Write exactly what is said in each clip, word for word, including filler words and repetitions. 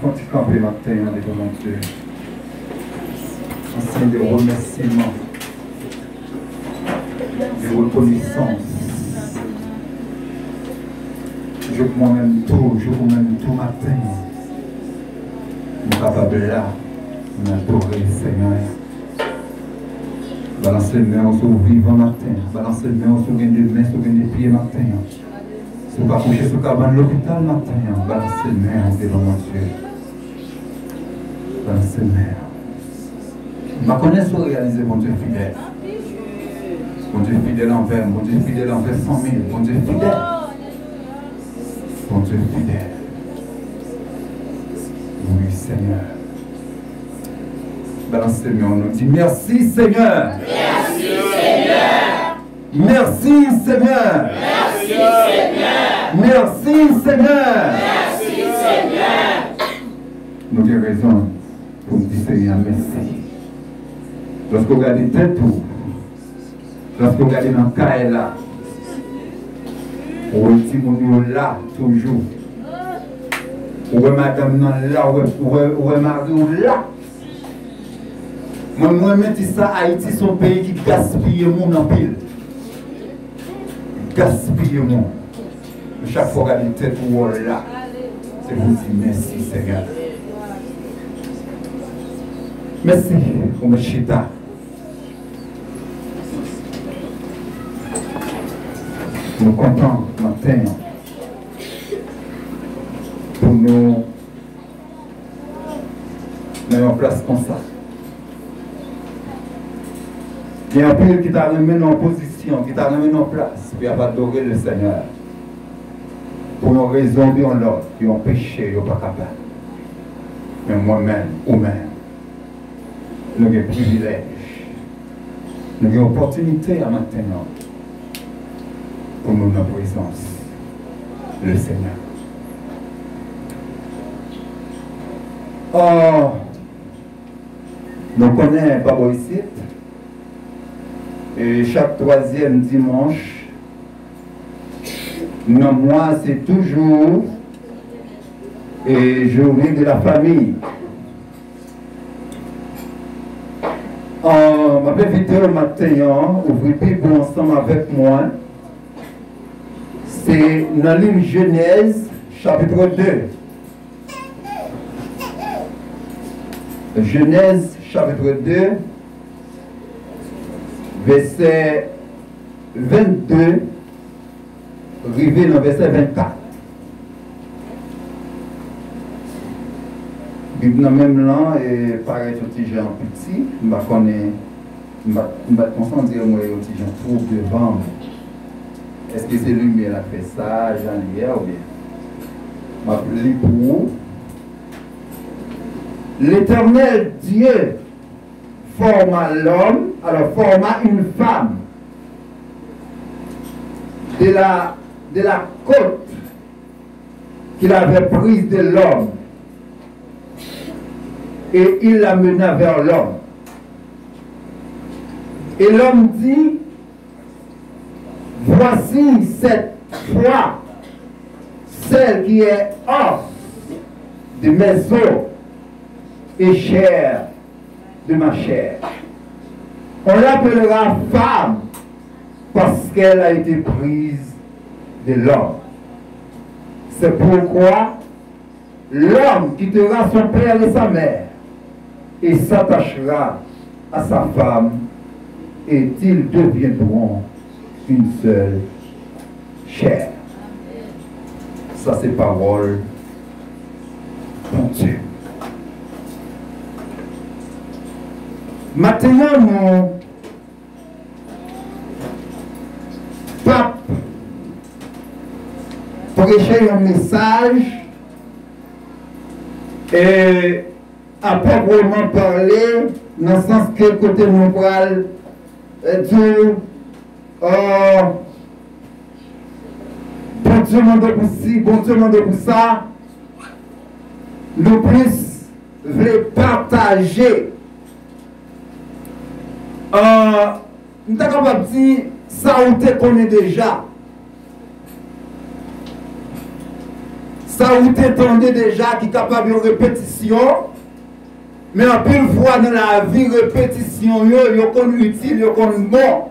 Yon ti kanpe maten an devan Bondye. An siy de remèsiman, de rekonesans. Jouk mwen menm tou, jouk ou menm tou maten an, nou kapab la, nou adore Senyè. Balanse men w si w vivan maten an. Balanse men w si w gen de men, si w gen de pye maten an. Si w pa kouche sou kabann lopital maten an, balanse men w devan Bondye. Balanse men w. M pa konnen si w reyalize Bondye fidèl. Bondye fidèl anvè m, Bondye fidèl anvè fanmi m, Bondye fidèl. Bondye fidèl. Wi, Senyè. Balanse men w, nou di, mèsi, Senyè. Mèsi, Senyè. Mèsi, Senyè. Mèsi, Senyè. Nou gen rezon pou n di Senyè mèsi. Lòske w gade tèt ou, lòske w gade nan kay la, ou wè timoun yo la toujou. Ou wè madanm nan la, ou wè, ou wè, ou wè mari w la. Mwen, mwen renmen di sa, Ayiti se yon peyi ki gaspiye moun anpil. Gaspiye moun. Chak fwa w gade tèt ou wè w la, se pou di mèsi, Senyè. Mèsi pou mèt chita. Nou kontan maten an pou nou nan yon plas konsa. Gen anpil ki ta renmen nan yon pozisyon, ki ta renmen nan yon plas pou y ap adore Lesenyè. Pou yon rezon oubyen yon lòt, yon peche yo pa kapab. Men mwen menm, ou menm, nou gen privilèj, nou gen opòtinite a maten an pou nou nan prezans Lesenyè. Ah, nou konnen pa bò isit, e chak twazyèm dimanch nan mwa, se toujou e journée de la famille. Ah, m ap envite w maten an, ouvri Bib ou ansanm avèk mwen. Se nan liv Jenèz, chapit de. Jenèz, chapit de, vèsè vennde, rive nan vèsè vennkat. Bib nan men m lan, e, parèt yon ti jan piti, m pa konnen, m pa, m pa t konsantre, m wè yon ti jan twoub devan m. Èske se limyè la k fè sa, jan li ye a, oubyen? M ap li pou ou. L'Éternel Dieu forma l'homme, alors forma une femme de la, de la côte qu'il avait prise de l'homme, et il la mena vers l'homme. Et l'homme dit, voici cette fois, celle qui est os de mes os et chair de ma chair. On l'appellera femme parce qu'elle a été prise de l'homme. C'est pourquoi l'homme quittera son père et sa mère et s'attachera à sa femme, et ils deviendront une seule chair. Sa se pawòl Bondye. Maten an, nou p ap preche yon mesaj, e, a pwoprman pale, nan sans ke kote nou pral, e, di, e, Bondye mande pou si, Bondye mande pou sa, nou plis vle pataje, e, m ta kapab di sa ou te konnen deja. Sa ou te tande deja ki kapab yon repetisyon, men anpil fwa nan lavi, repetisyon yo, yo konn itil, yo konn bon.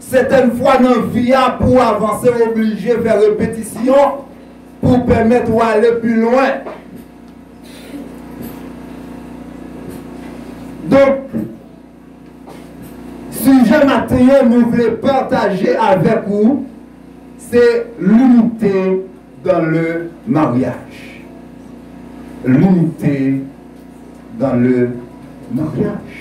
Sètèn fwa nan vi a, pou w avanse, w oblije fè repetisyon pou pèmèt ou ale pi lwen. Donk, sijè maten an nou vle pataje avèk ou, se l'unité dans le mariage. L'unité dans le mariage.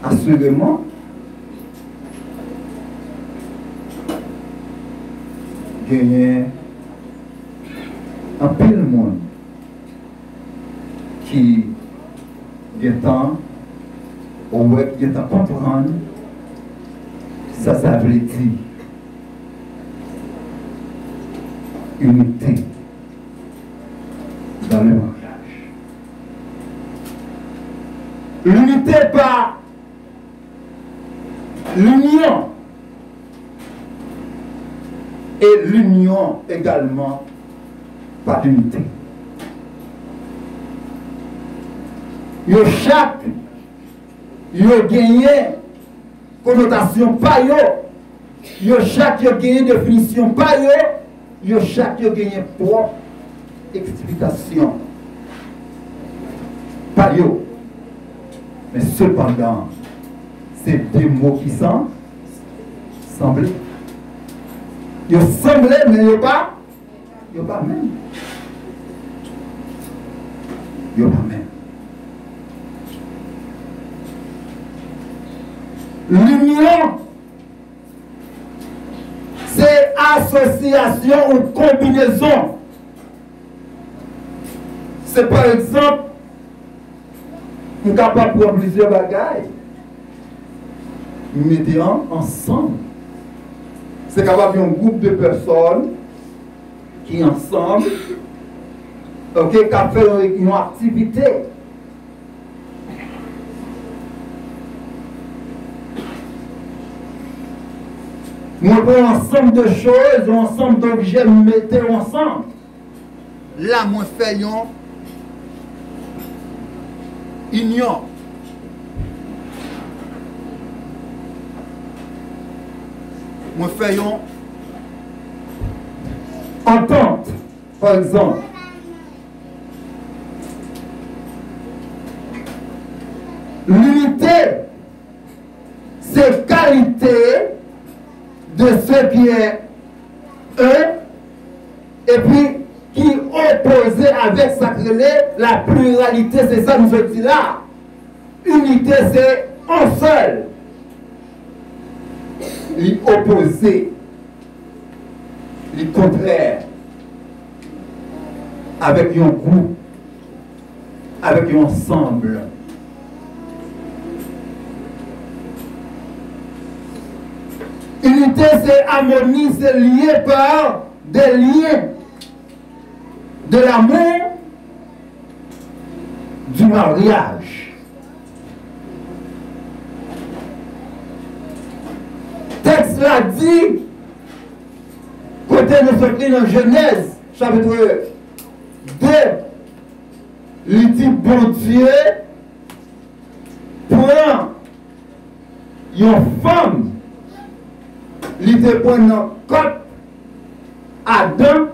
Asireman, genyen anpil moun ki gentan wè, gentan konprann sa sa vle di inite dans le mariage. L'unité pa l'union. Et l'union également pa l'unité. Yo chak, yo genyen konotasyon pa yo. Yo chak, yo genyen definisyon pa yo. Yo chak, yo genyen pwòp eksplikasyon pa yo. Men sepandan, se de mo ki san, sanble. Yo sanble, men yo pa, yo pa menm. Yo pa menm. Linyon, se asosyasyon ou konbinezon. Se pa egzanp, m kapab pran plizyè bagay, m mete an, ansanm. Se kapab yon gwoup de pèsòn ki ansanm, oke, k ap fè yon, yon aktivite. Mwen pran yon ansanm de choz, yon ansanm dobjè, m mete yo ansanm. La, mwen fè yon inyon. Mwen fè yon antant, pa egzanp. L'unité, c'est qualité de ce qui est un, epi ki opoze avèk sa k rele la pluralité, se sa m sot di la. Inite se on sèl. Li opoze, li kontrè avèk yon gwoup, avèk yon ansanm. Inite se amoni, se lye pa de lyen de l'amour, du mariage. Tèks la di, kote nou sot li nan Jenèz, chapit de, li di Bondye pran yon fanm, li te pran nan kòt Adan,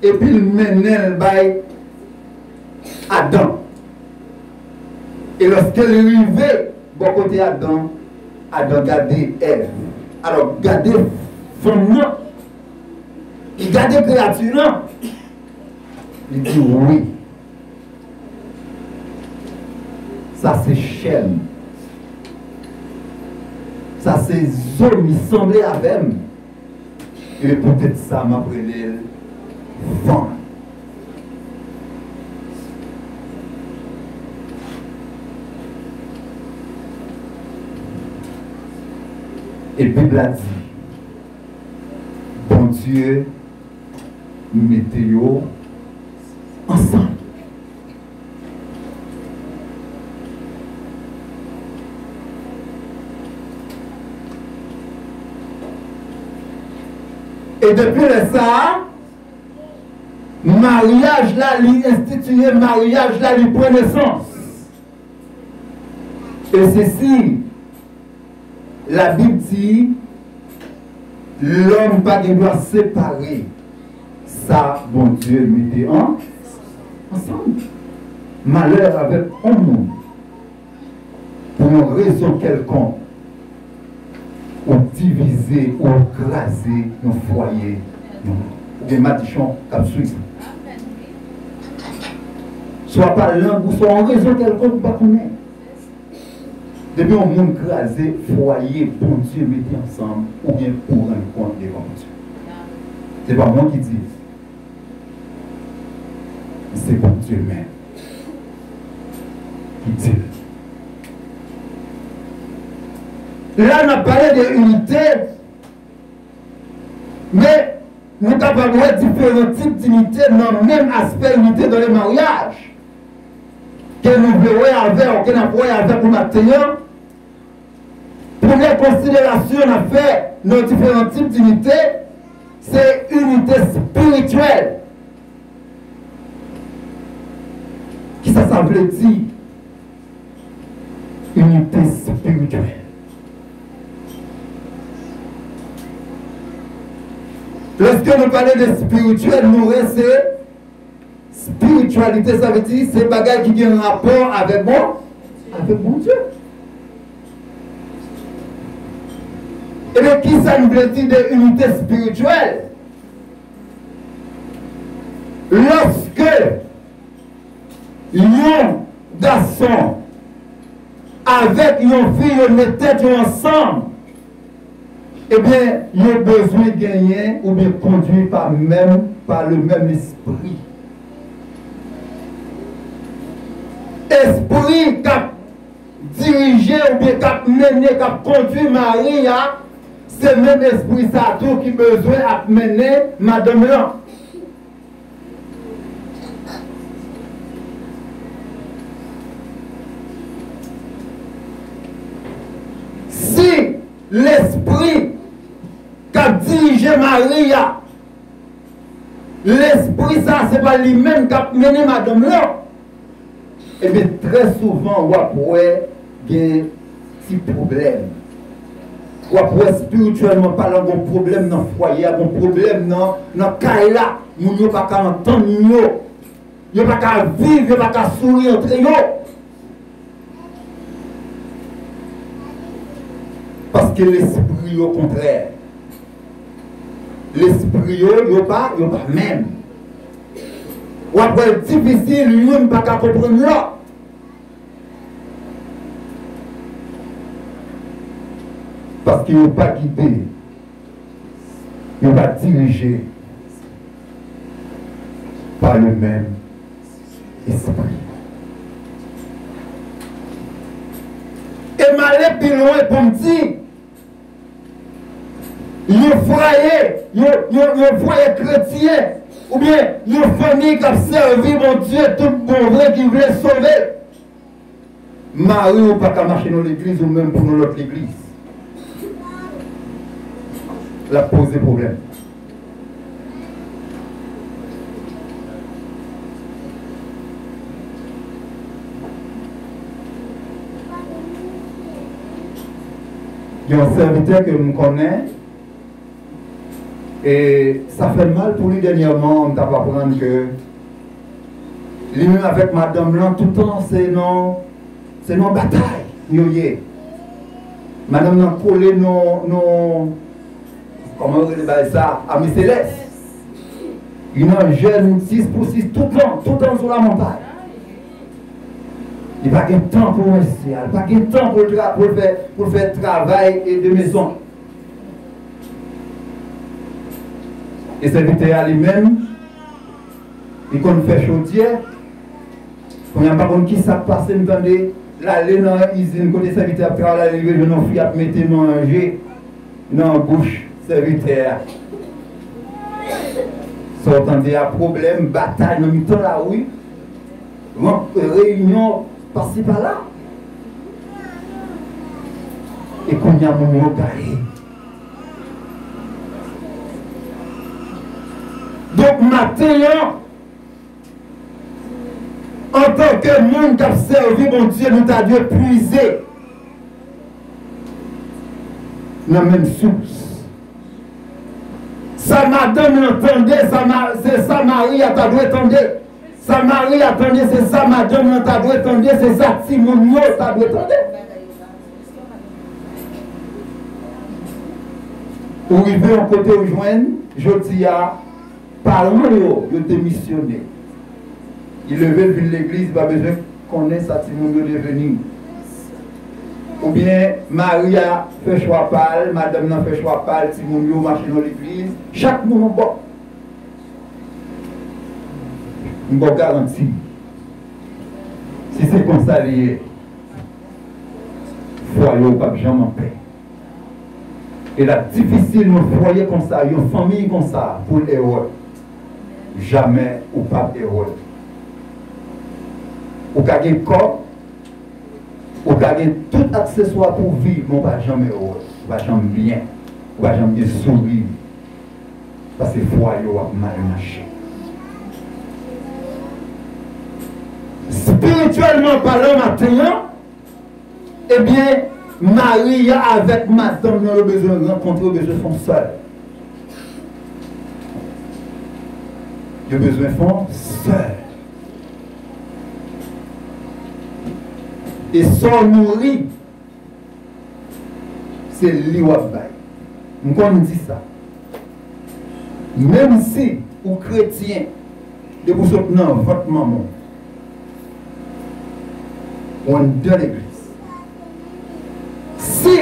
epi l mennen l bay Adan. E lòske li rive bò kote Adan, Adan gade Èv. Alò, gade fanm nan, li gade kreyati lan, li di, wi. Sa se chè m. Sa se zo m, li sanble avè m. E poutèt sa, m ap rele l fanm. E Bib la di, Bondye mete yo ansanm. E depi lè sa a, maryaj la, li enstitiye, maryaj la, li pran nesans. E se si Labib di, lòm pa gen dwa separe sa Bondye mete an, ansanm. Malè avèk yon moun, pou yon rezon kèlkonk, ou divize, ou kraze yon fwaye, yon, oubyen madichon k ap swiv ou. Swa pa lang ou, swa yon rezon kèlkonk ou pa konnen. Depi yon moun kraze fwaye Bondye mete ansanm, ou gen pou rann kont devan Bondye. Se pa mwen ki di, se Bondye menm ki di l. La, n ap pale de inite, men nou kapab wè diferan tip dinite nan menm aspè inite dans le mariage ke nou vle wè avè w, ke n ap wè avèk ou maten an. Premye konsiderasyon n ap fè nan diferan tip dinite, se inite espirityèl. Kisa sa vle di, inite espirityèl? Lòske nou pale de espirityèl, nou wè se espirityalite, sa vle di se bagay ki gen rapò avèk bon, avèk Bondye. Ebyen, kisa n vle di de inite espirityèl? Lòske yon gason avèk yon fi, yo met tèt yo ansanm, ebyen, yo bezwen genyen oubyen kondui pa menm, pa le menm espri. Espri k ap dirije oubyen k ap mennen, k ap kondui mari a, se menm espri sa a tou ki bezwen ap mennen madanm lan. Si lespri k ap dirije mari a, lespri sa a se pa li menm k ap mennen madanm lan, ebyen, trè souvan, w ap wè gen ti pwoblèm. W ap wè, espirityèlman palan, gon pwoblèm nan fwaye a, gon pwoblèm nan, nan kay la. Moun yo pa ka antann yo. Yo pa ka viv, yo pa ka souri antre yo. Paske lespri yo kontrè. Lespri yo, yo pa, yo pa menm. W ap wè l difisil, youn pa ka konprann lòt. Paske yo pa gide, yo pa dirije pa le menm espri. E m ale pi lwen pou m di, yon fwaye, yon, yon, yon fwaye kretyen, oubyen yon fanmi k ap sèvi Bondye tout bon vre, ki vle sove. Mari w pa ka mache nan legliz ou menm pou nan lòt legliz. L ap poze pwoblèm. Gen yon sèvitè ke m konnen, e sa fè m mal pou li dènyèman, m t ap aprann ke li menm avèk madanm lan, toutan se nan, se nan batay yo ye. Madanm lan kole nan, nan, kòman yo rele bagay sa? Ame selès. Li nan jèn sis pou sis toutan, toutan sou lamontay. Li pa gen tan pou mesye a, li pa gen tan pou l tra-, pou l fè, pou l fè travay e de mezon. E sèvitè a li menm, li konn fè chodyè. Kounye a, m pa konn ki sa k pase, m tande l ale nan izin kote sèvitè ap travay la, li rive jwenn yon fi ap mete manje nan bouch sèvitè a. Sa w tande a, pwoblèm, batay nan mitan lari, ran-, reyinyon pasi pala. E kounye a, moun yo gaye. Donk, maten an, antanke moun k ap sèvi Bondye, nou ta dwe pwize nan menm sous. Sa madanm nan tande, sa ma-, se sa mari a ta dwe tande. Sa mari a tande, se sa madanm nan ta dwe tande, se sa timoun yo ta dwe tande. Ou rive yon kote ou jwenn, jodi a, paran yo, yo demisyone. Li leve l vin legliz, li pa bezwen konnen sa timoun yo deveni. Oubyen mari a fè chwa pa l, madanm nan fè chwa pa l, timoun yo mache nan legliz, chak moun yon bò. M ba w garanti, si se konsa li ye, fwaye w p ap janm anpè. E l ap difisil yon fwaye konsa, yon fanmiy konsa, pou l ere. Jamè ou p ap ere. Ou ka gen kòb, ou ka gen tout akseswa pou w viv, men w pa janm ere, w pa janm byen, w pa janm gen souri. Paske fwaye w ap mal mache. Espirityèlman palan, maten an, ebyen, mari a avèk madanm nan, yo bezwen rankontre, yo bezwen fè yon sèl. Yo bezwen fè yon sèl. E sa w nouri, se li w ap bay. M konn di sa. Menm si ou kretyen, depi w sot nan vant manman w, ou anndan legliz. Si,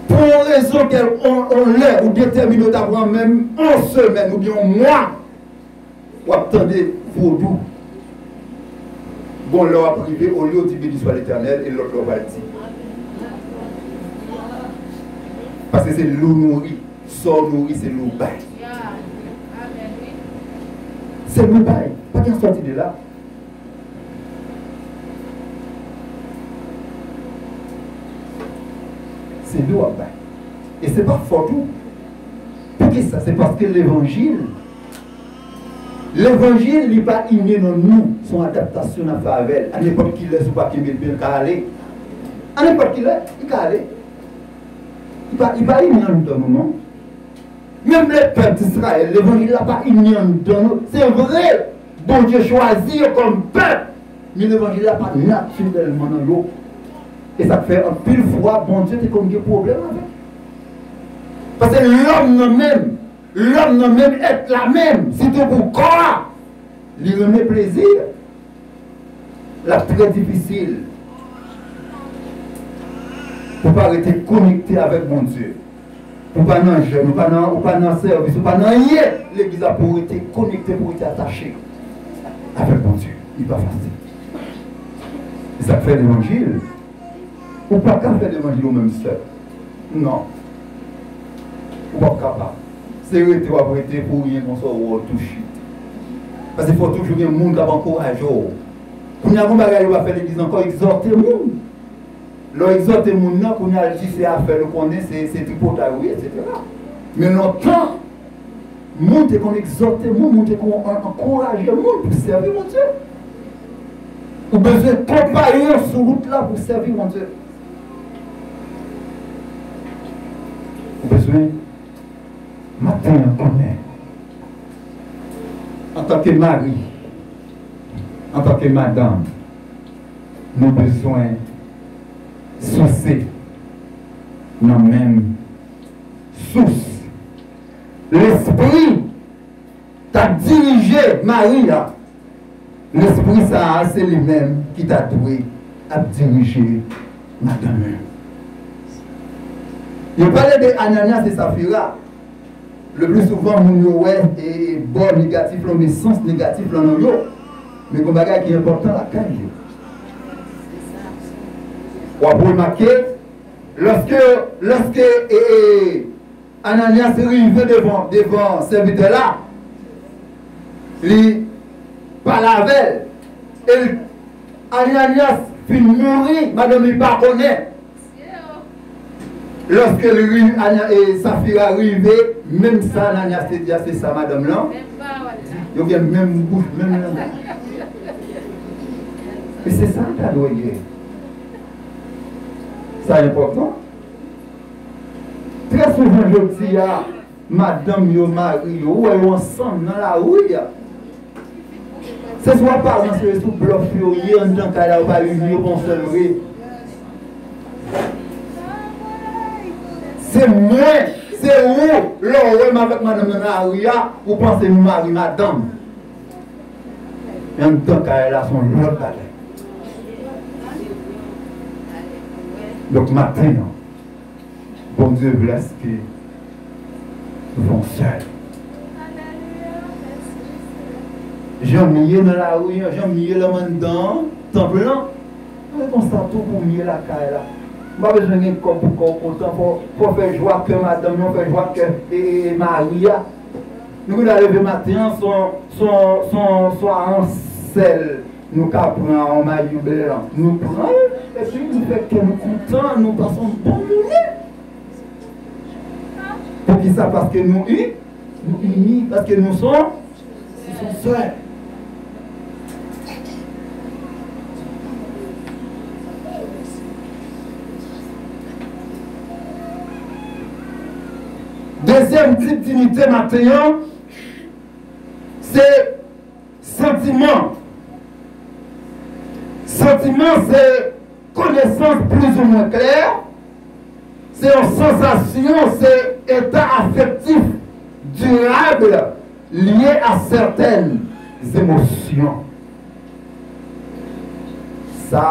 pou yon rezon kèl-, on, on lè, ou detèmine w ta pran menm yon semèn oubyen yon mwa, w ap tande vodou. Gon lè w ap rive, olye w di beni swa Letènèl, e lòt lè w pral di. Paske se li w nouri. Sa w nouri, se li w bay. Se li w bay. Pa gen sòti de la. Se li w ap bay. E se pa fòt ou. Poukisa? Se paske levanjil, levanjil, li pa inye nan nou. Se yon adaptasyon n ap fè avè l. A nenpòt ki lè, si w pa kenbe l byen, l ka ale. A nenpòt ki lè, li ka ale. Li pa, li pa inye anndan nou, non. Menm le pèp Izrayèl, levanjil la pa inye anndan nou. Se vre, Bondye chwazi yo kòm pèp, men levanjil la pa natirèlman nan yo. E sa k fè anpil fwa Bondye te konn gen pwoblèm avèk. Paske lòm nan menm, lòm nan menm, èt la menm, sitou pou kò a, li renmen plezi. L ap trè difisil pou w pa rete konekte avèk Bondye. Pou w pa nan jèn, ou pa nan, ou pa nan sèvis, ou pa nan anyen legliz la, pou w rete konekte, pou w rete atache avèk Bondye. Li pa fasil. Se sa k fè levanjil, ou pa ka fè levanjil ou menm sèl. Non. Ou p ap kapab. Se rete w ap rete pou ryen konsa w wè w tou chite. Paske fò toujou gen moun k ap ankouraje w. Kounye a gon bagay yo pa fè legliz ankò, egzòte moun. Lè w egzòte moun nan, kounye a l di se afè l ou konnen, se, se tripotay ou ye, etsetera. Men lontan, moun te konn egzòte moun, moun te konn an-, ankouraje moun pou sèvi Bondye. Ou bezwen konpayon sou wout la pou sèvi Bondye. Ou bezwen maten an konnen, antanke mari, antanke madanm, nou bezwen souse nan menm sous. Lespri t ap dirije mari a, lespri sa a, se li menm ki ta dwe ap dirije madanm nan. Yo pale de Ananyas e Safira. Le pli souvan, moun yo wè, e, e, bò negatif lan, oubyen sans negatif lan nan yo. Men gon bagay ki enpòtan lakay yo. W ap remake, lòske, lòske, e, e, Ananyas rive devan, devan sèvitè la, li pale avè l. E l, Ananyas fin mouri, madanm li pa konnen. Lòske l ri-, Anya-, e, Safira rive, menm sa Ananyas te di a, se sa madanm lan. Yo gen menm bouch, menm langaj. E se sa l ta dwe ye. Sa enpòtan. Trè souvan, jodi a, madanm yo, mari yo, ou wè yo ansanm nan lari a. Se sou aparans yo, se sou blòf yo ye anndan kay la, yo pa viv, yo pa yon sèl vre. Se mwen, se ou, lè w wè m avèk madanm nan lari a, ou panse nou mari madanm. Men anndan kay la, se yon lòt bagay. Donk, maten an, Bondye vle ke nou fè yon sèl. Jan m ye nan lari an, jan m ye lè m anndan tanp lan, se konsa tou pou m ye lakay la. M pa bezwen gen kòb pou kè w kontan, fò, fò w fè jwa kè madanm nan, fè jwa kè, e, e, e, mari a. Nou konn leve maten an, se yon, se yon, se yon, se yon sèl. Nou ka pran yon mayo blan, nou pran l, epi nou fè kè nou kontan, nou pase yon bon jounen. Poukisa? Paske nou i-, nou ini, paske nou se, nou se sè. Dezyèm tip dinite maten an, se santiman. Santiman, se konesans plizoumwen klè, se yon sansasyon, se eta afektif dirab lye a sètèn emosyon. Sa,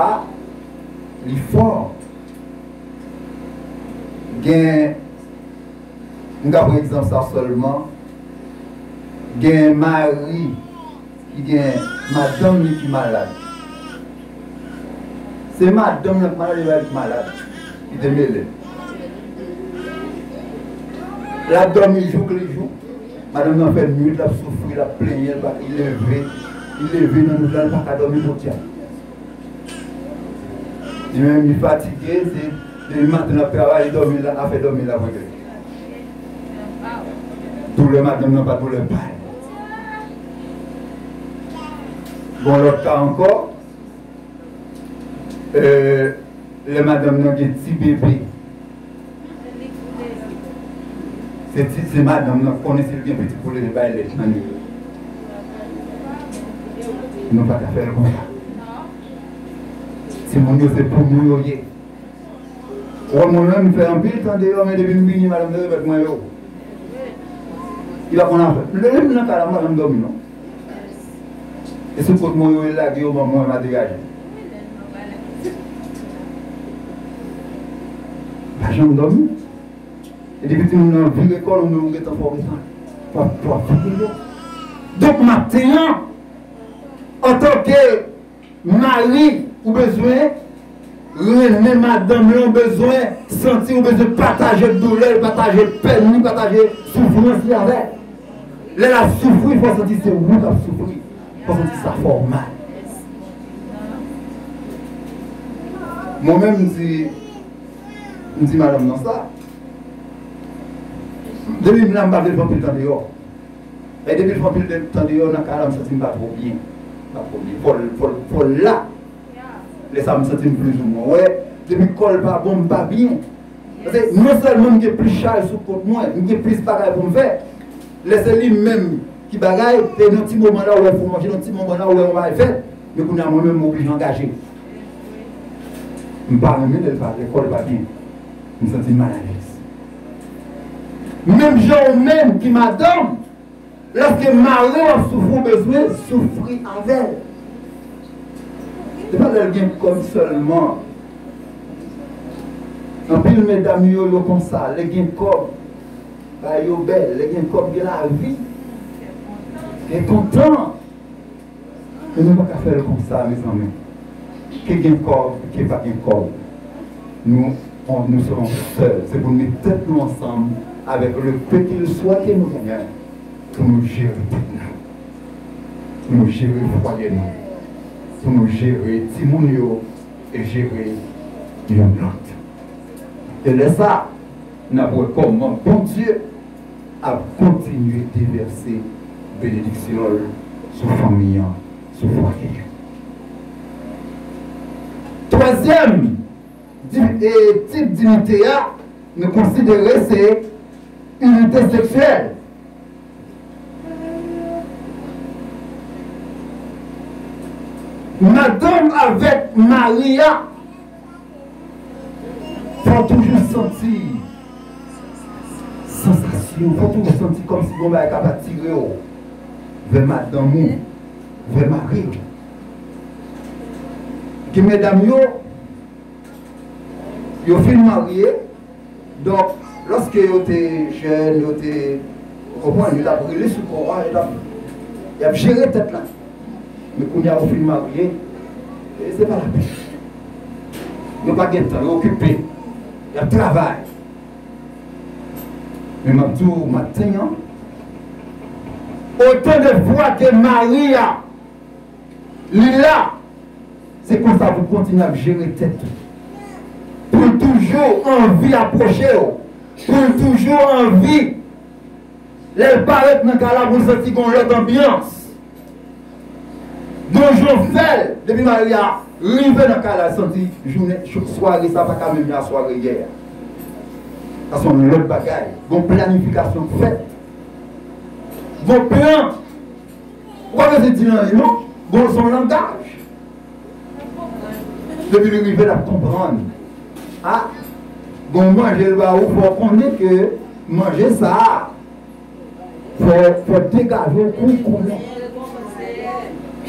li fò. Gen M ka pran egzanp sa sèlman. Gen mari ki gen madanm li ki malad. Se madanm nan ki malad, e pa li ki malad. Li te mele. L ap dòmi jouk li jou. Madanm nan fè nwit, l ap soufri, l ap plenyen, l pa, li leve, li leve nan nwit la, li pa ka dòmi podyab. Li menm, li fatige, se depi maten l ap travay, dòmi la, afè dòmi la regle. Doulè madanm nan pa doulè pa l. Bon, lòt ka ankò, euh, lè madanm nan gen ti bebe, se ti, se madanm nan konnen si l gen pitit pou l bay lèt nan li. Nou pa ka fè l konsa. Timoun yo se pou nou yo ye. Wè mwen menm, m fè anpil tan deyò, men depi m vini, madanm nan remèt mwen yo. Li pa konn afè. Depi m nan kay la, m pa janm dòmi non. E sou kot mwen yo lage yo ban mwen, m a degaje. Pa janm dòmi. E depi timoun nan vire kò l, ou menm ou gentan fè w gentan. W ap, w ap vire yo. Donk, maten an, antanke mari, ou bezwen renmen madanm lan, ou bezwen santi, ou bezwen pataje doulè l, pataje pèn li, pataje soufrans li avè l. Lè l ap soufri, fò w santi se ou k ap soufri. Fò w santi sa fè w mal. Mwen menm, m di, m di madanm nan sa. Depi m la, m pa vle fè anpil tan deyò. E depi l fè anpil de tan deyò nan kay la, m santi m pa twò byen. M pa twò byen. Fò l, fò l, fò l la. Lè sa, m santi m plizoumwen. Wè, depi kò l pa bon, m pa byen. Paske non sèlman m gen plis chaj sou kont mwen, m gen plis bagay pou m fè. Lè se li menm ki bagay, e nan ti moman la, ou wè fò manje, nan ti moman la, ou wè yon bagay fèt. Men kounye a, mwen menm, m oblije angaje m. M pa renmen lè l pa, lè kò l pa byen. M santi m malalèz. Menm jan ou menm ki madanm, lòske mari w ap soufri, w bezwen soufri avè l. Se pa lè l gen kòb sèlman. Anpil medam yo, yo konsa, lè gen kòb, bagay yo bèl, lè gen kòb, gen lavi, gen kontan. Men nou pa ka fè l konsa, mezanmi. Ke gen kòb, ke pa gen kòb. Nou, on, nou se yon sèl. Se pou nou met tèt nou ansanm avèk le peu qu'il soit ke nou genyen pou nou jere tèt nou. Pou nou jere fwaye nou. Pou nou jere timoun yo e jere youn lòt. E lè sa, N ap wè kòman Bondye ap kontinye devèse benediksyon l sou fanmi an, sou fwaye a. Twazyèm di-, e, tip dinite a, nou konsidere se inite seksyèl. Madanm avèk mari a, fò w toujou santi sansasyon, fò w toujou santi kòmsi gon bagay k ap atire w vè madanm ou, vè mari w. Gen medam yo, yo fin marye, donk, lòske yo te jèn, yo te, ou konprann, yo t ap rele sou kò a, yo t ap, y ap jere tèt la. Men kounye a, ou fin marye, e se pa lapèn. Yo pa gen tan, yo okipe, y ap travay. Men m ap di w maten an, otan de fwa ke mari a li la, se konsa pou kontinye ap jere tèt ou. Pou l toujou anvi apwoche w. Pou l toujou anvi, lè l parèt nan kay la, pou l santi gon lòt anbyans. Gon jan w fè l, depi mari a rive nan kay la, l santi jounen, sware sa pa ka menm jan ak sware yè a. Sa se yon lòt bagay. Gon planifikasyon k fèt. Gon plan. Ou pa bezwen di l anyen non. Bon, se yon langaj. Depi li rive, l ap konprann. A, bon, manje l ba ou, fò w konnen ke manje sa a, fò, fò w degaje w kou konnen.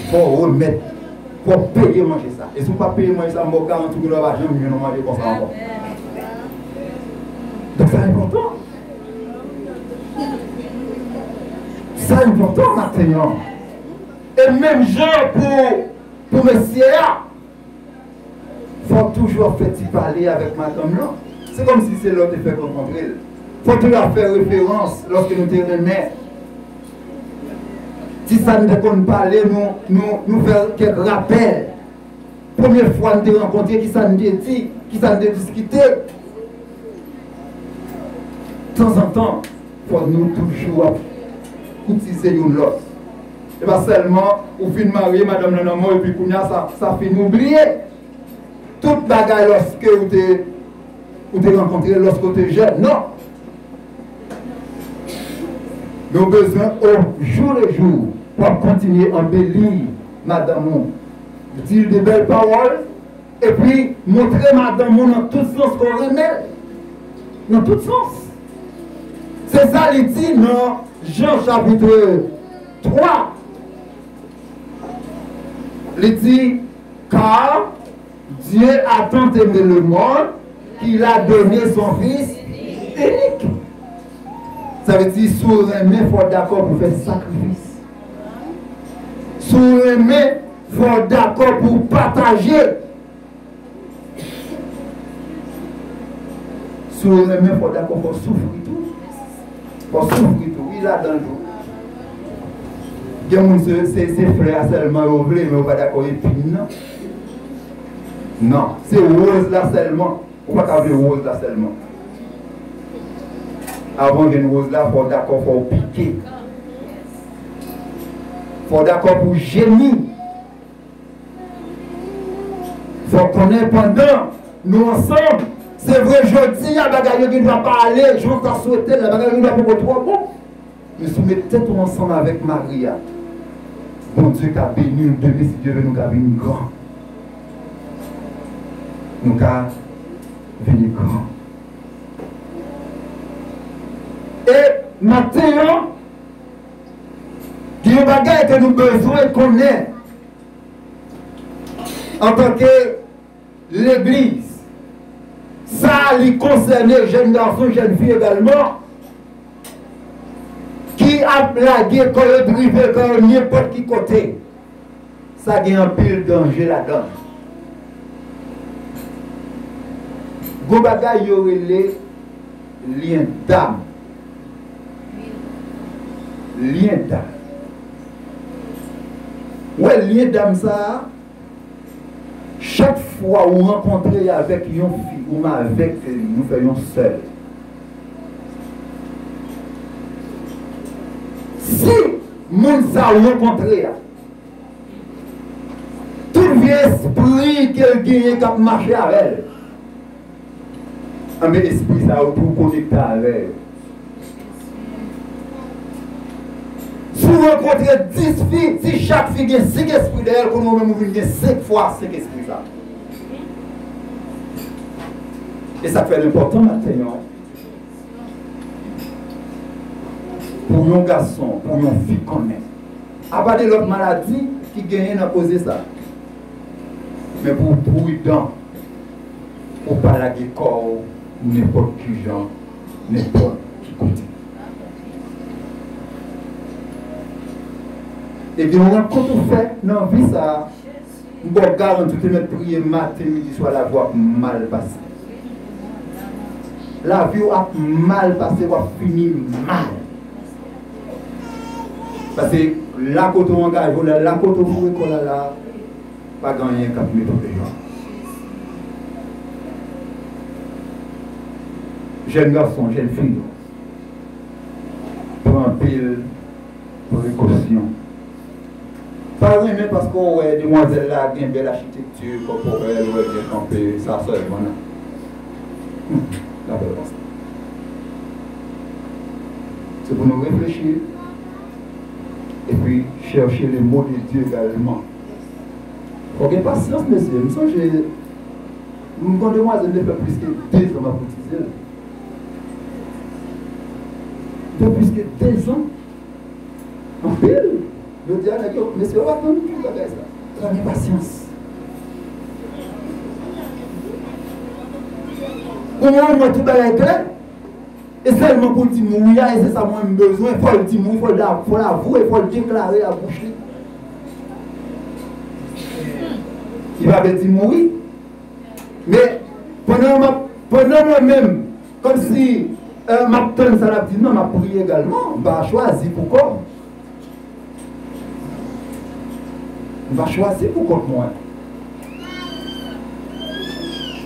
Fò w remèt, fò w peye manje sa. E si w pa peye manje sa, m ba w garanti w genlè w pa janm jwenn yon manje konsa ankò. Donk, sa enpòtan. Sa enpòtan maten an. E menm jan pou, pou mesye a, fò w toujou ap fè ti pale avèk madanm lan. Se kòmsi se lè w te fèk rankontre l. Fò w toujou ap fè referans lòske nou te renmen. Ti sa n te konn pale, nou, nou, nou fè kèk rapèl. Premye fwa n te rankontre, kisa n te di, kisa n te diskite. Tanzantan, fò nou toujou ap koutize youn lòt. E pa sèlman ou fin marye, madanm nan nan men w, epi kounye a sa, sa fin, ou bliye tout bagay lòske ou te, ou te rankontre lòske w te jèn. Non. Men w bezwen, o jou le jou, pou w ap kontinye anbeli madanm ou. Di l de bèl pawòl, epi montre madanm ou nan tout sans ke w renmen l. Nan tout sans. Se sa li di nan Jan chapit twa. Li di, car Dieu a tant aimé le monde qu'il a donné son Fils unique. Sa vle di, si w renmen, fò w dakò pou fè sakrifis. Si w renmen, fò w dakò pou w pataje. Si w renmen, fò w dakò, fò w soufri tou. Fò w soufri tou, wi, ladan l tou. Gen moun se, se, se flè a sèlman yo vle, men yo pa dakò epin nan. Non, se wòz la sèlman. Ou pa ka vle wòz la sèlman. Avan w jwenn wòz la, fò w dakò, fò w pike. Fò w dakò pou w jemi. Fò w konnen pandan nou ansanm, se vre jodi a bagay yo gen dwa pa ale jan w ta swete l la, bagay yo gen dwa poko twò bon. Men si w met tèt ou ansanm avèk mari a, Bondye ka beni w, demen si Dye vle nou ka vin gran. Nou ka vin gran. E maten an, gen yon bagay ke nou bezwen konnen antanke legliz. Sa li konsène jèn gason, jèn fi egalman, ki ap lage kò yo, drive kò yo nenpòt ki kote. Sa gen anpil danje ladan l. Gon bagay yo rele lyen dam. Lyen dam. Ou wè lyen dam sa a, chak fwa ou rankontre avèk yon fi, ou m avèk li, nou fè yon sèl. Moun sa w rankontre a, tout vye espri ke l genyen k ap mache avè l, anben, espri sa yo tou konekte avè yo. Si w rankontre dis fi, si chak fi gen senk espri dèyè l, kounye a ou menm ou vin gen senk fwa senk espri sa. E sa k fè l enpòtan maten an, pou yon gason, pou yon fi konnen. Apa de lòt maladi ki genyen nan koze sa. Men pou w pridan, pou w pa lage kò w nenpòt ki jan, nenpòt ki kote. E gen yon rankont ou fè nan vi sa a, m ba w garanti, ou te mèt priye maten, midi, swa, lavi w ap mal pase. Lavi w ap mal pase, w ap fini mal. Paske la kote w angaje w la, la kote w foure kò w la, la, pa gen anyen k ap mete w deyò. Jèn gason, jèn fi, pran anpil prekosyon. Pa renmen paske w wè demwazèl la gen bèl achitekti kòpòrèl, ou wè l byen kanpe, sa sèlman non. Hmm, la bèl konsa. Se pou nou reflechi epi chèche le mot de Dieu egalman. Fò gen pasyans, mesye. M sonje, m gon demwazèl te fè plis ke dezan m ap koutize l. Fè plis ke dezan. Anpil. Jodi a, nèg yo, mesye yo pa konn tout bagay sa. Sa gen pasyans. Ou wè, ou wè tout bagay klè. E sèlman pou l di m wi a, e se sa mwen m bezwen. Fò l di m wi, fò l da-, fò l avwe, fò l deklare ak bouch li. Li pa vle di m wi. Men, pandan m ap, pandan mwen menm, kòmsi, eh, m ap tann sa l ap di m nan, m ap priye egalman. M pa chwazi pou kò m. M pa chwazi pou kont mwen.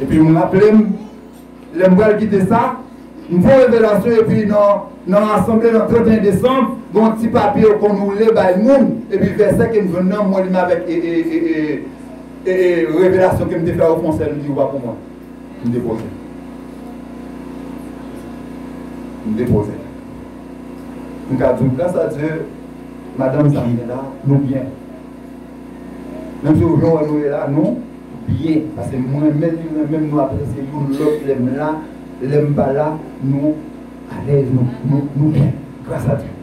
Epi m raple m, lè m pral kite sa, m fè yon revelasyon epi nan, nan asanble nan trannteyen desanm, gen yon ti papye yo konn woule bay moun, epi vèsè ke m jwenn nan, m wè li menm avèk, e, e, e, e, e, e, revelasyon ke m te fè a, ou fè yon sèl, m di, ou pa pou mwen. M depoze. M depoze. M ka di w, gras a Dye, madanm sa m gen la, nou byen. Menm si w jan w wè nou ye la, nou byen. Paske m renmen l, li renmen m, nou apresye youn lòt. Lè m la, lè m pa la, nou alèz, nou, nou, nou byen. Gras a Dye.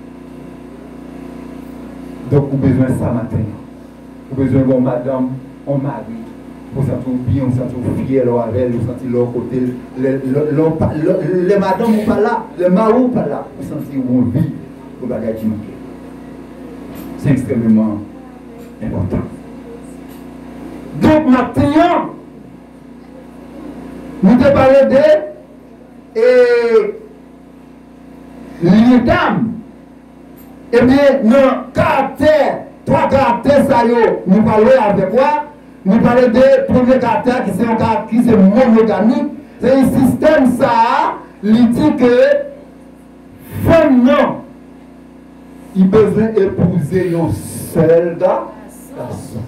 Donk, ou bezwen sa maten an. Ou bezwen gen yon madanm, yon mari, pou w santi w byen, ou santi w fyè lè w avè l, ou santi lè w kote l, lè, lè, lè w pa, lè, lè madanm ou pa la, lè mari w pa la, ou santi w anvi pou bagay ki manke. Se ekstrèmeman enpòtan. Donk, maten an, nou te pale de, e, lye dam. Ebyen, nan karaktè, twa karaktè sa yo, nou pral wè avèk w a, nou pale de premye karaktè a ki se yon karaktè ki se monogami. Se yon sistèm sa a, li di ke fanm nan, li bezwen epouze yon sèl ga-, gason.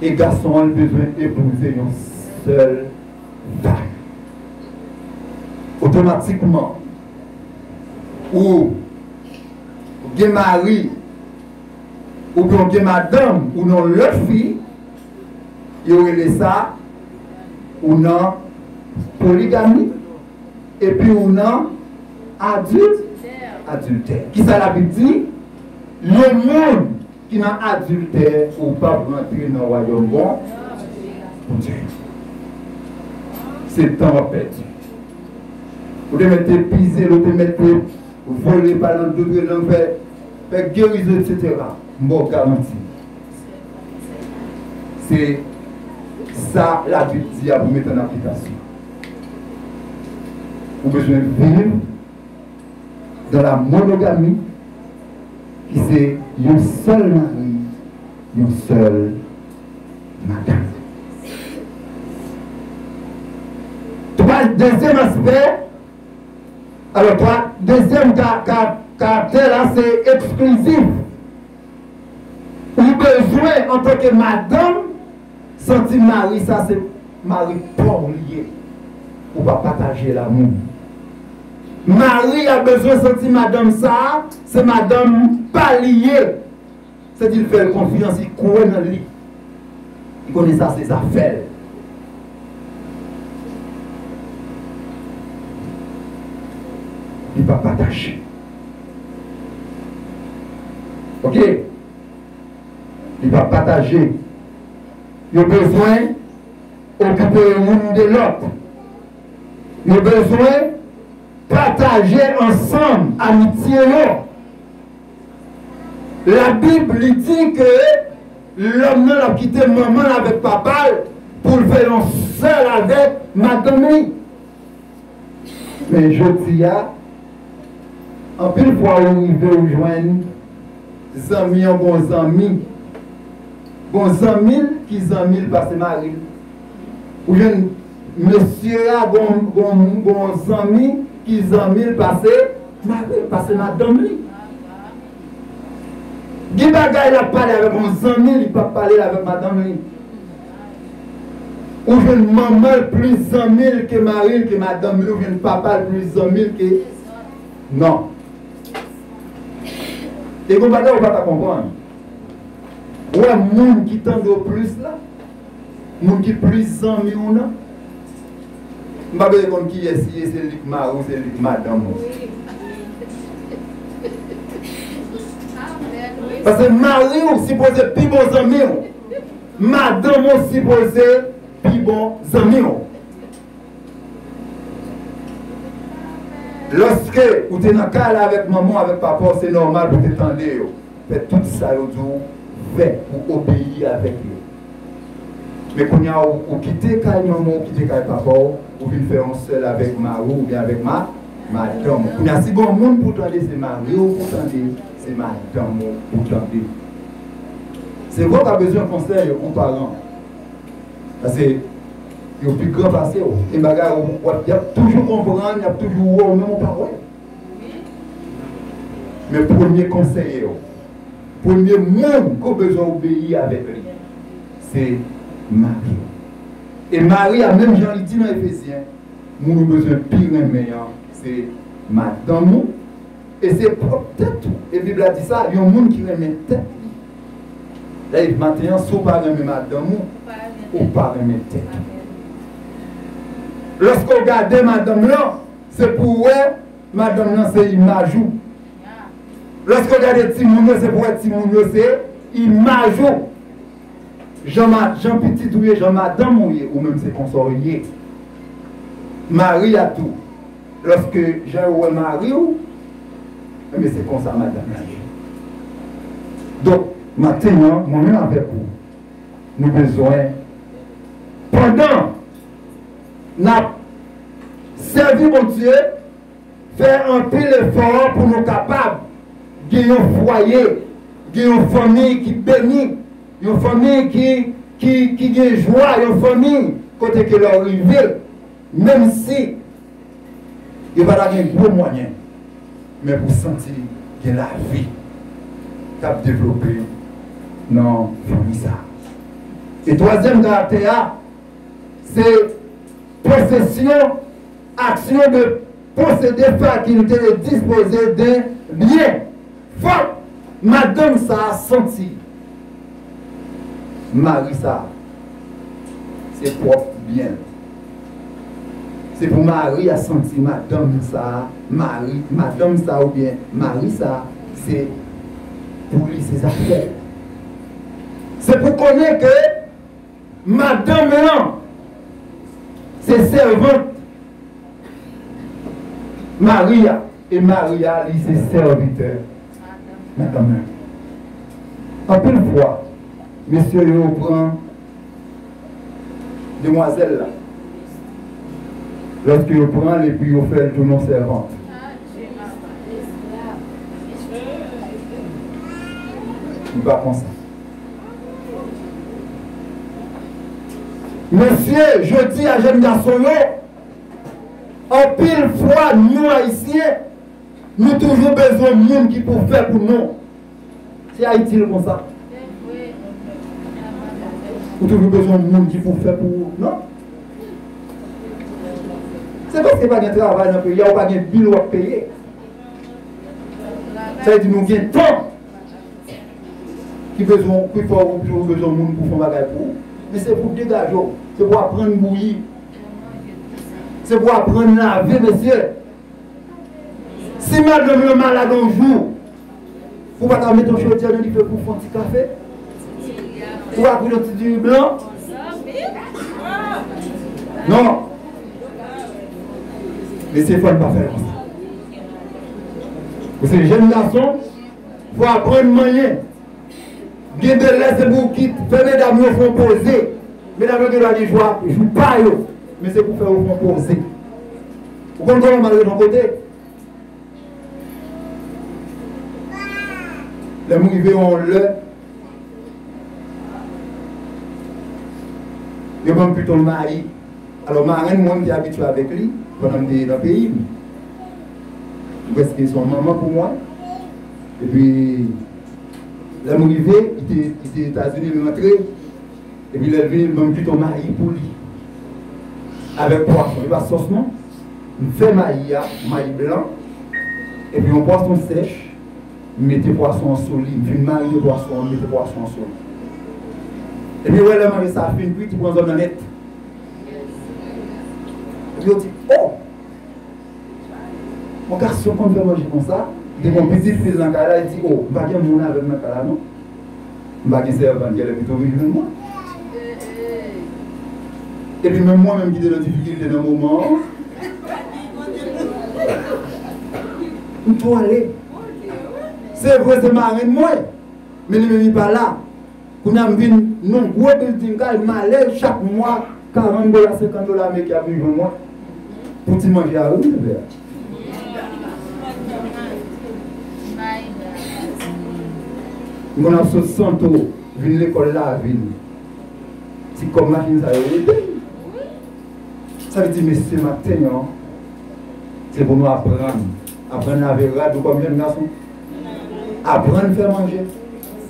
E gason an, li bezwen epouze yon sèl fanm. Otomatikman, ou gen mari, oubyen ou gen madanm, ou nan lòt fi, yo rele sa, ou nan poligami, epi ou nan adil-, adiltè. Kisa Labib di? Yon moun ki nan adiltè, ou p ap rantre nan wayòm Bon-, Bondye. Se tan w ap pèdi. Ou te mèt te pize l, ou te mèt te vole, pale nan dòt lang, fè, fè gerizon, etsetera. M ba w garanti. Se sa Labib di a pou mete an aplikasyon. Ou bezwen viv dans la monogamie, ki se yon sèl mari, yon sèl madanm. Twa, dezyèm aspè, alò, twa, dezyèm ka, ka, karaktè la, se eksklizif. Ou bezwen, antanke madanm, santi mari sa se mari pa w li ye. Ou pa pataje l a moun. Mari a bezwen santi madanm sa se madanm pa li ye. Se di l fè l konfyans, li kwè nan li. Li konnen sa se zafè l. Li pa pataje. Oke? Li pa pataje. Yo bezwen okipe youn de lòt. Yo bezwen pataje ansanm amitye yo. Labib li di ke lòm nan l ap kite manman l avèk papa l pou l fè yon sèl avèk madanm li. Men jodi a, anpil fwa ou rive ou jwenn zanmi an gon zanmi. Gon zanmi l ki zanmi l pase mari l. Ou jwenn mesye a gon, gon, gon zanmi ki zanmi l pase mari l, pase madanm li. Gen bagay l ap pale avèk yon zanmi, li p ap pale l avèk madanm li. Ou jwenn manman l plis zanmi l ke mari l, ke madanm li, ou jwenn papa l plis zanmi l ke. Non. E gon bagay ou pa ka konprann. Ou wè moun ki tande w plis la, moun ki plis zanmi w nan, m pa bezwen konn kiyès li ye, se li k mari w, se li k madanm ou. Paske mari w sipoze pi bon zanmi w. Madanm ou sipoze pi bon zanmi w. Lòske ou te nan kay la avèk manman w, avèk papa w, se nòmal pou w te tande yo. Fè tout sa yo di w fè, pou obeyi avèk yo. Men kounye a, ou, ou kite kay manman w, ou kite kay papa w, ou vin fè yon sèl avèk mari w oubyen avèk ma, madanm ou. Kounye a, si gon moun pou tande, se mari w pou tande, se madanm ou pou tande. Se vre w ka bezwen konsèy yon paran. Paske yo pi gran pase w. Gen bagay w, w ap, y ap toujou konprann, y ap toujou wè w, men w pa wè. Men premye konseye w, premye moun ke w bezwen obeyi avèk li, se mari w. E mari a, menm jan li di nan Efezyen, moun ou bezwen pi renmen an, se madanm ou, e se pwòp tèt ou. E Bib la di sa, yon moun ki renmen tèt li. Dayè, maten an, si w pa renmen madanm ou, ou pa renmen tèt ou. Lòske w gade madanm lan, se pou w wè madanm lan se imaj ou. Lòske w gade timoun yo, se pou w wè timoun yo se imaj ou. Jan ma-, jan pitit ou ye, jan madanm ou ye, ou menm se konsa w ye. Mari a tou, lòske jan yo wè mari w, enben se konsa madanm lan ye. Donk, maten an, mwen menm avèk ou, nou bezwen, pandan n ap sèvi Bondye, fè anpil efò pou nou kapab gen yon fwaye, gen yon fanmi ki beni, yon fanmi ki, ki, ki gen jwa, yon fanmi kote ke lè w rive, menm si yo pa ta gen gwo mwayen, men pou santi gen lavi k ap devlope nan fanmi sa a. E twazyèm karaktè a, se posesyon, aksyon de posede, fakilte de dispoze de byen. Fòk madanm sa a santi mari sa a se pwòp byen l. Se pou mari a santi madanm sa a, mari, madanm sa a oubyen mari sa a, se pou li, se zafè l. Se pou konnen ke madanm lan se sèvant mari a, e mari a, li se sèvitè madanm lan. Anpil fwa, mesye yo pran demwazèl la, lòske yo pran l epi yo fè l tounen yon sèvant. Li pa konsa. Mesye, jodi a, jèn gason yo, anpil fwa, nou Ayisyen, nou toujou bezwen moun ki pou fè pou nou. Se Ayiti l konsa. Ou toujou bezwen yon moun ki pou fè pou ou. Non. Se paske pa gen travay nan peyi a, ou pa gen bil w ap peye. Sa vle di nou gen tan ki bezwen, ki fè ou toujou bezwen moun pou fè yon bagay pou ou. Men se pou degaje w, se pou aprann bouyi. Se pou aprann lave, mesye. Si madanm yo malad yon jou, ou pa ka mete yon chodyè nan dife pou fè yon ti kafe? Ou pa ka bouyi yon ti diri blan? Non. Mesye, fò n pa fè konsa. Ou se jèn gason, fò aprann manyen. Gen de lè se pou w kit, fè medam yo fè yon poze. Medam yo gen dwa gen jou, jou pa yo, men se pou fè yo fè yon poze. Ou konn kòman m al ret yon kote? Lè m rive yon lè, yo ban m pito mayi. Alò, marenn mwen, m te abitye avèk li pandan m te nan peyi m. Li prèske se yon manman pou mwen. Epi, lè m rive, li te, li te Etazini, li rantre. Epi, lè l vini, li ban m pito mayi pou li. Avèk pwason. Li pa sòs, non. M fè mayi a, mayi blan. Epi, yon pwason sèch. M mete pwason an sou li, m fin marye pwason an, m mete pwason an sou li. Epi wè lè manje sa fin kwit, li pran zòn nan nèt. Epi yo di, "Oh! Yon gason konn fè manje konsa?" Li te gen yon pitit fi l nan kay la, li di, "Oh, m pa gen moun avè m nan kay la non. M pa gen sèvant, genlè pito vin jwenn mwen." Epi menm mwen menm ki te nan difikilte nan moman an, m tou ale. Se vre, se marenn mwen, men li menm li pa la. Kounye a m vin nan gwo bilding kay, m alèz, chak mwa, karant dola, senkant dola ameriken ap vin jwenn mwen. Pou ti manje a, wi, monchè. M konn ap sot Santo, vin lekòl lavil. Ti kòb machin sa yo ede m. Sa vle di, mesye, maten an, se pou nou aprann. Aprann lave rad ou kòm jèn gason. Aprann fè manje.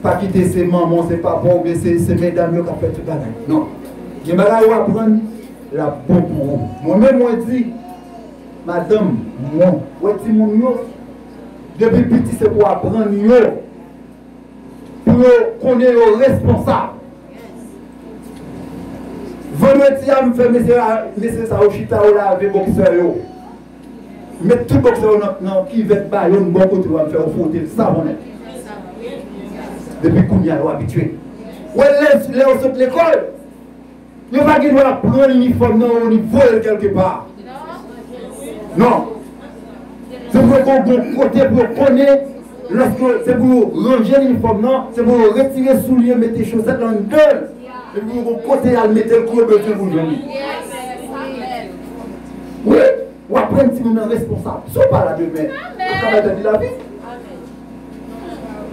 Pa kite se manman, se papa, oubyen se, se medam yo k ap fè tout bagay. Non. Gen bagay ou aprann, l ap bon pou ou. Mwen menm, mwen di, madanm mwen, wè timoun yo, depi piti, se pou aprann yo. Pou yo konnen yo responsab. Vandredi a, m fè mesye a, mesye sa yo chita, yo lave bòksè yo. Met tout bòksè yo nan, nan kivèt ba yo, m bò kote yo a, m fè yo fwote l, savonnen. Depi kounye a, yo abitye. Wè, lè, lè yo sot lekòl, yo pa gen dwa pran inifòm nan yo, ni voye l kèlke pa. Non. Se pou yo gon kote pou yo konnen, lòske se pou yo ranje inifòm nan, se pou yo retire soulye, mete chosèt anndan l. Epi pou yo gon kote y al mete l kou yo bezwen pou jwenn li. Wi, w aprann timoun nan responsab. Si w pa la demen, l ap ka bay tèt li lavi.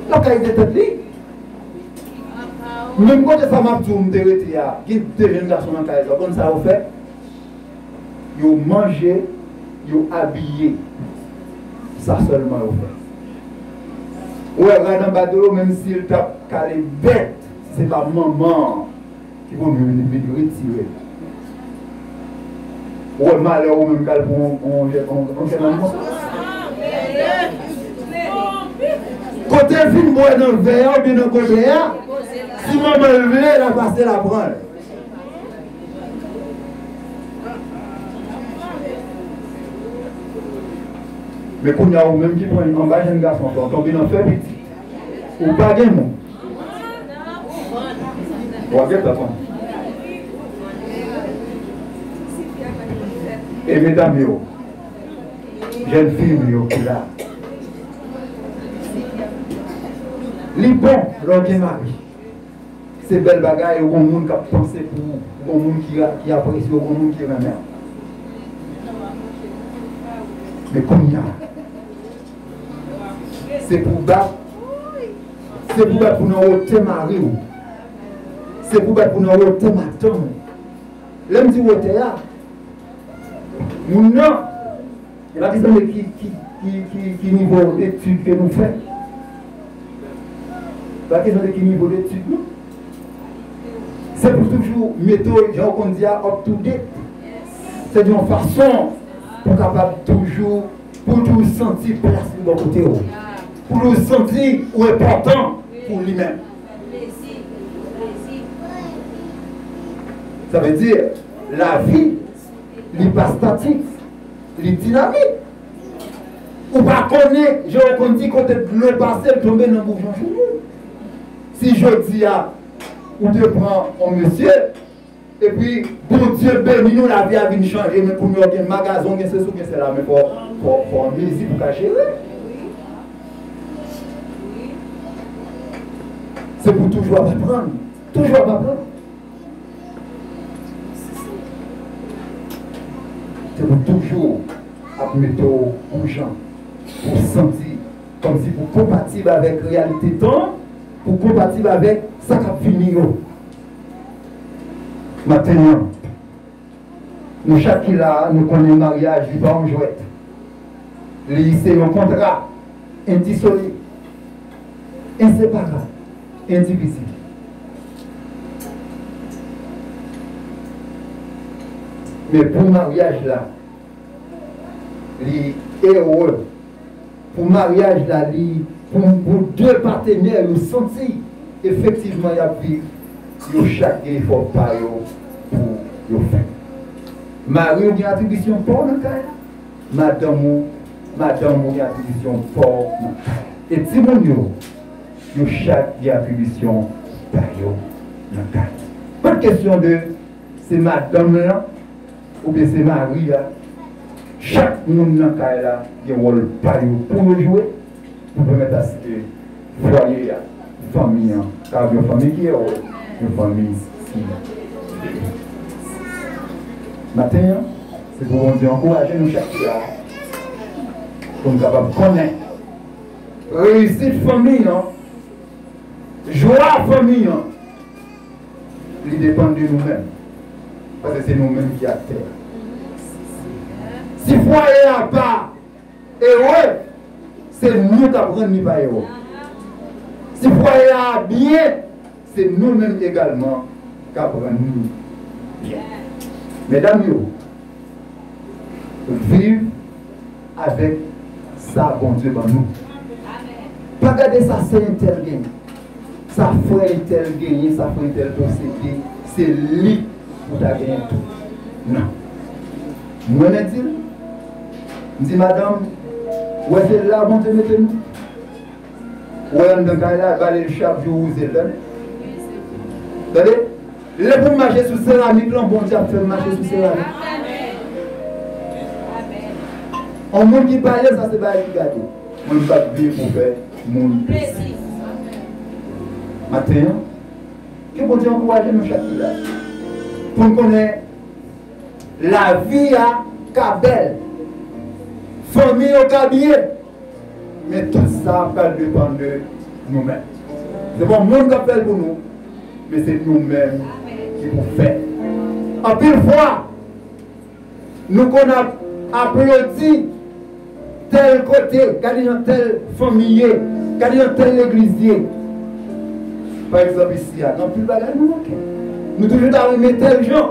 L ap ka ede tèt li. Menm kote sa m ap di w m te rete a, gen de jèn gason nan kay sa, w konn sa yo fè? Yo manje, yo abiye. Sa sèlman yo fè. Ou wè rad anba do yo, menm si l t ap kale bèt, si se pa manman an ki pou vin, vin retire l. Ou wè malè ou menm k al pran yon, yon, yon, yon kè nan mò. Kote l fin bwè nan vè a oubyen nan gobè a, si manman l vle, l a pase, l a pran l. Men kounye a, ou menm ki pran anba jèn gason sa, w tonbe nan fè pitit. Ou pa gen moun. W ap gen pèsonn. E medam yo, jèn fi nou yo ki la, li bon lè w gen mari. Se bèl bagay, ou gon moun k ap panse pou ou, ou gon moun ki, ki apresye w, ou gon moun ki renmen w. Men kounye a, se pou bat, se pou bat pou nan wotè mari w. Se pou bat pou nan wotè madanm ou. Lè m di wotè a, moun nan, e pa kesyon de ki, ki, ki, ki, ki nivo etid ke nou fè. E pa kesyon de ki nivo etid nou. Se pou toujou mete w, jan w konn di a, up to date. Se yon fason pou w kapab toujou, pou w toujou santi plas li bò kote w. Pou w toujou santi ou enpòtan pou li menm. Sa vle di, lavi, li pa statik, li dinamik. Ou pa konnen, jan yo konn di, kote dlo pase, l tonbe nan boujon chouchou. Si jodi a, ou te pran yon mesye, epi Bondye beni nou, lavi a vin chanje, men kounye a w gen magazen, w gen sesi, w gen sela, men fò, fò, fò w an mezi pou w ka jere. Se pou toujou ap aprann, toujou ap aprann. Se pou toujou ap mete w yon jan, pou w santi kòmsi pou w konpatib avèk reyalite tan an, pou w konpatib avèk sa k ap vini yo. Maten an, nou chak ki la a, nou konnen maryaj, li pa yon jwèt. Li se yon kontra endisolib, enseparab, endivizib. Men pou maryaj la, li ere. Pou maryaj la, li, pou, pou de patenè yo santi efektivman y ap viv, yo chak gen efò pa yo pou yo fè. Mari w gen atribisyon pa w nan kay la. Madanm ou, madanm ou gen atribisyon pa w nan kay la. E timoun yo, yo chak gen atribisyon pa yo nan kay la. Pa t kesyon de se madanm lan oubyen se mari a. Chak moun nan kay la gen wòl pa yo pou yo jwe, pou pèmèt aske fwaye a, fanmi an, ka yon fanmi ki ere, yon fanmi ki beni. Maten an, se pou Bondye ankouraje nou chak ki la, pou n kapab konnen reyisit fanmi an, jwa fanmi an, li depann de nou menm. Paske se nou menm ki aktè a. Si fwaye a pa ere, se nou k ap rann li pa ere. Si fwaye a byen, se nou menm egalman k ap rann li byen. Medam yo, viv avèk sa Bondye ban nou. Pa gade sa sè entèl genyen, sa frè entèl genyen, sa frè entèl posede, se li pou ta genyen tou. Non. M renmen di l, m di, madanm, ou wè se la Bondye mete nou? Ou wè anndan kay la, bale l chak jou, wouze l, tande? Tande? Lè pou m mache sou seramik lan, Bondye ap fè m mache sou seramik. Yon moun ki pale, sa se bagay ki gate. Mwen, m pa t vini pou fè moun plezi. Maten an, ke Bondye ankouraje nou chak ki la. Pou n konnen lavi a ka bèl, fanmi yo ka byen, men tout sa pral depann de nou menm. Se pa moun k ap fè l pou nou, men se nou menm ki pou fè l. Anpil fwa, nou konn ap aplodi tèl kote, gade jan tèl fanmi ye, gade jan tèl legliz ye. Pa egzanp, isi a, gen anpil bagay nou manke. Nou toujou ta renmen tèl jan.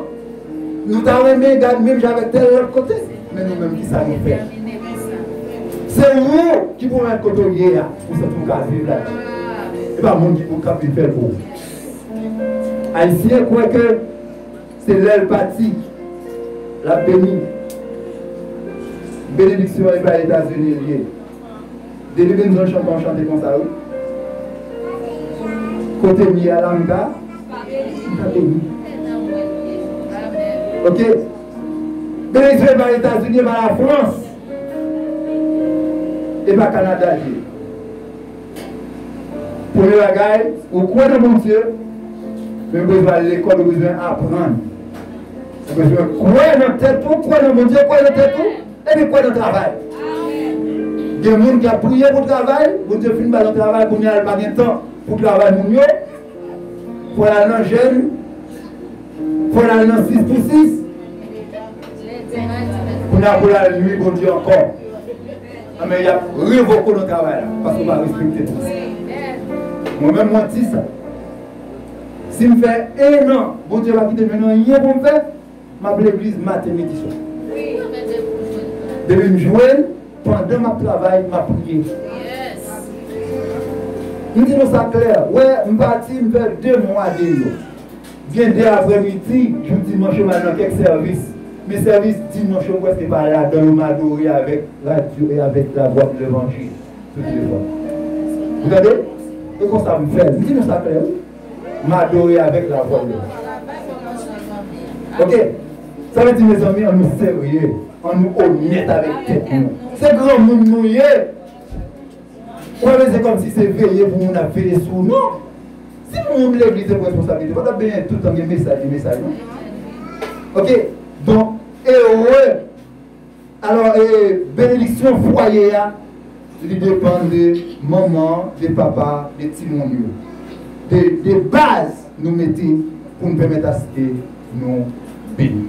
Nou ta renmen gade menm jan avèk tèl lòt kote. Men nou menm, kisa nou fè? Se ou ki pou mèt kote w ye a, pou santi w ka viv la. E pa moun ki pou k ap vin fè l pou ou. Ayisyen kwè ke se lè l pati, l ap beni. Benediksyon e pa Etazini l ye. Depi Benson chante yon chante konsa, wi. Kote m ye a la, m ka, m ka beni. Oke? Benediksyon e pa Etazini, e pa Lafrans, e pa Kanada l ye. Premye bagay, ou kwè nan Bondye, men ou bezwen al lekòl, ou bezwen aprann. Ou bezwen kwè nan tèt ou, kwè nan Bondye, kwè nan tèt ou, epi kwè nan travay. Gen moun ki ap priye pou travay, Bondye fin ba l yon travay, kounye a l pa gen tan pou travay moun yo, fò l al nan jèn, fò l al nan sis pou sis. Kounye a pou l al nwi Bondye ankò. Anben, y ap revoke w nan travay la, paske w pa respekte prensip. Mwen menm, mwen di sa. Si m fè en an, Bondye pa kite m jwenn anyen pou m fè, m ap legliz maten, midi, swa. Depi m jwenn, pandan m ap travay, m ap priye. M di nou sa klè, wè, m pati, m fè de mwa deyò. Gen de aprèmidi, jou dimanch yo, m al nan kèk sèvis. Men sèvis dimanch yo, m prèske pa ladan yo, m adore avèk radyo e avèk lavwa de levanjil. Tout telefòn. Ou tande? E konsa m fè l. M di nou sa klè, wi. M adore avèk lavwa de levanjil. Ok? Sa vle di, mezanmi, ann nou serye. Ann nou onèt avèk tèt nou. Se granmoun nou ye. Ou pa bezwen kòmsi se veye pou moun ap veye sou ou. Non. Si pou moun legliz se pou responsablite, pa t ap benyen tout tan gen mesaj, gen mesaj, non. Ok? Donk, ere. Alò, e, benediksyon fwaye a, li depann de manman, de papa, de timoun yo. De, de baz nou mete pou n pèmèt aske nou beni.